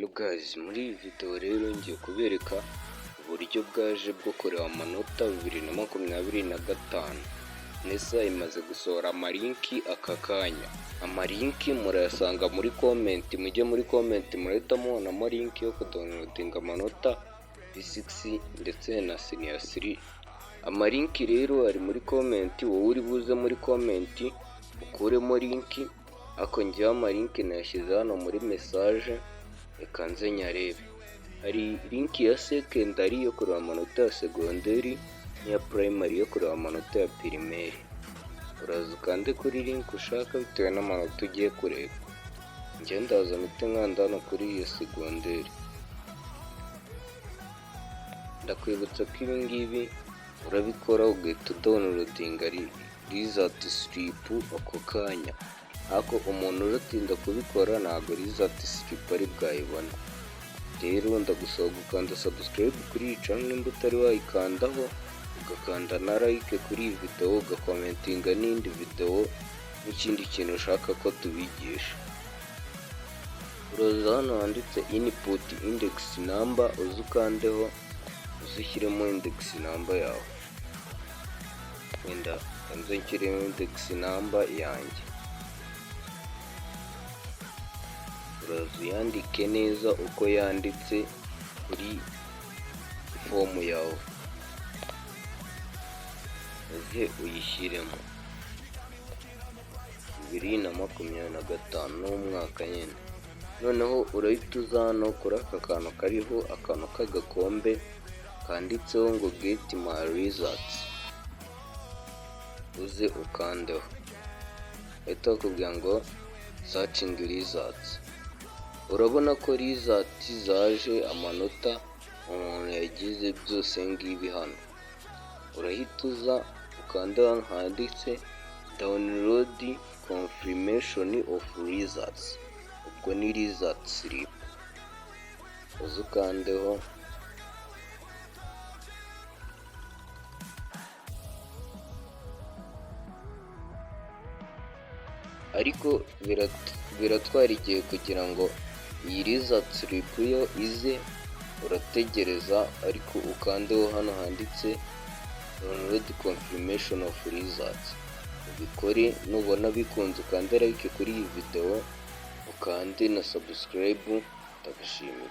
Yo guys, muri iyi video rero ngiye kubereka uburyo bwaje bwo kureba amanota 2025. NESA imaze gusohora amalink aka kanya. Amalink murayasanga muri comment, mujye muri comment murahita mubonamo link yo kudownloadinga amanota P6 ndetse na senior 3. Amalink rero ari muri comment, wowe uri buze muri comment ukuremo link, ariko njyewe amalink nayashyize hano muri message, reka nze nyarebe. Hari link ya secondary yo kureba amanota ya segonderi n'iya primary yo kureba amanota ya primaire. Uraza ukande kuri link ushaka bitewe n'amanota ugiye kureba. Njye ndaza mpite nkanda hano kuri iyo segonderi. Ndakwibutsa ko ibi ngibi urabikora ugahita udownloadinga result slip ako kanya, ariko umuntu uratinda kubikora ntabwo result slip ari bwayibone. Rero ndagusaba gukanda subscribe kuri iyi channel nimba utari wayikandaho, ugakanda na like kuri iyi video, ugacommentinga n'indi video n'ikindi kintu ushaka ko tubigisha. Uraza hano handitse input index number, uze ukandeho, uze ushyiremo index number yawe. Wenda nze nshyiremo index number yanjye. Uraza uyandike neza uko yanditse kuri fomu yawe, uze uyishyiremo 2025 n'umwaka nyine. Noneho urahita uza hano kuri aka kantu kariho akantu k'agakombe kanditseho ngo "Get my results", uze ukandeho, bahita bakubwira ngo "Searching results". Urabona ko result zaje, amanota umuntu yagize byose ngibi hano. Urahita uza ukanda handitse "Download confirmation of results", ubwo ni result slip, uze ukandeho. Ariko biratwara igihe kugira ngo iyi result slip yo ize, urategereza, ariko ukandeho hano handitse "Download confirmation of results", ubikore. Nubona bikunze ukande like kuri iyi video, ukande na subscribe, ndagushimiye.